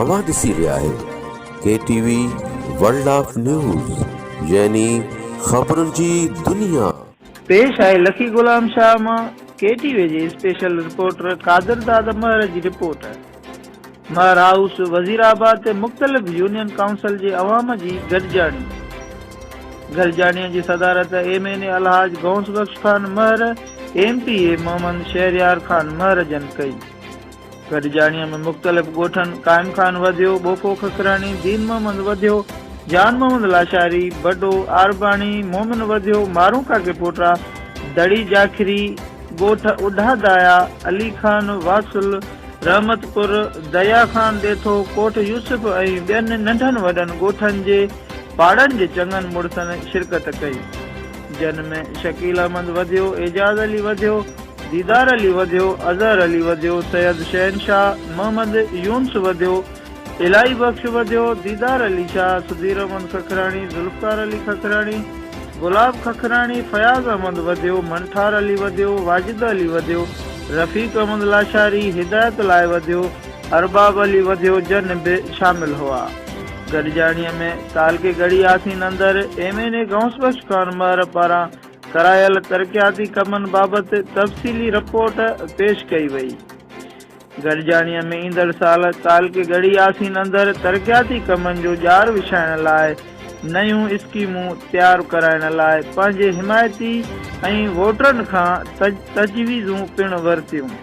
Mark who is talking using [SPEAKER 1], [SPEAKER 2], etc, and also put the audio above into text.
[SPEAKER 1] اوهان ڏسي رهيا آهيو K T V world of news يعني خبرن جي دنيا.
[SPEAKER 2] پيش آهي لکي غلام شاهه مان ڪي ٽي وي جي اسپيشل رپورٽر قادر داد مهر جي رپورٽ. مهر هائوس وزير آباد تي مختلف يونين ڪائونسل جي عوام جي گڏجاڻي. گڏجاڻي جي صدارت M N A Alhaj Ghaus Bakhsh Khan Mahar, M P A Muhammad Shehryar Khan Mahar جن ڪئي. گڏجاڻيء ۾ مختلف ڳوٺن قائم خان وڌيو، ٻوڪو ککراڻي، دين محمد وڌيو، جان محمد لاشاري، بڊو، عارباڻي، مومن وڌيو، مارون ڪاڪي پوٽا، دڙي جاکري، ڳوٺ اڍا دايا، علي خان واصل، رحمت پور، دريا خان ڏيٿو، ڪوٺ يوسف ۽ ٻين ننڍن وڏن ڳوٺن جي پاڙن جي چڱن مڙسن شرڪت ڪئي. جن ۾ شڪيل احمد وڌيو، اعجاز علي وڌيو، ديدار علي وڌيو، اظهر علي وڌيو، سيد شهنشاهه، محمد يونس وڌيو، الاهي بخش وڌيو، ديدار علي شاهه، سڌير احمد ککراڻي، ذوالفقار علي ککراڻي، گلاب ککراڻي، فياض احمد وڌيو، منٺار علي وڌيو، واجد علي وڌيو، رفيق احمد لاشاري، هدايت لاء وڌيو، ارباب علي وڌيو جن به شامل هئا. گڏجاڻيء ۾ تعلقي ڳڙهي ياسين اندر M N A Ghaus Bakhsh Khan Mahar پاران ڪرايل ترقياتي ڪمن بابت تفصيلي رپورٽ پيش ڪئي وئي. گڏجاڻيء ۾ ايندڙ سال تعلقي ڳڙهي ياسين اندر ترقياتي ڪمن جو ڄار وڇائڻ لاء نيون اسڪيمون تيار ڪرائڻ لاء پنهنجي حمايتي ۽ ووٽرن کان تجويزون پڻ ورتيون.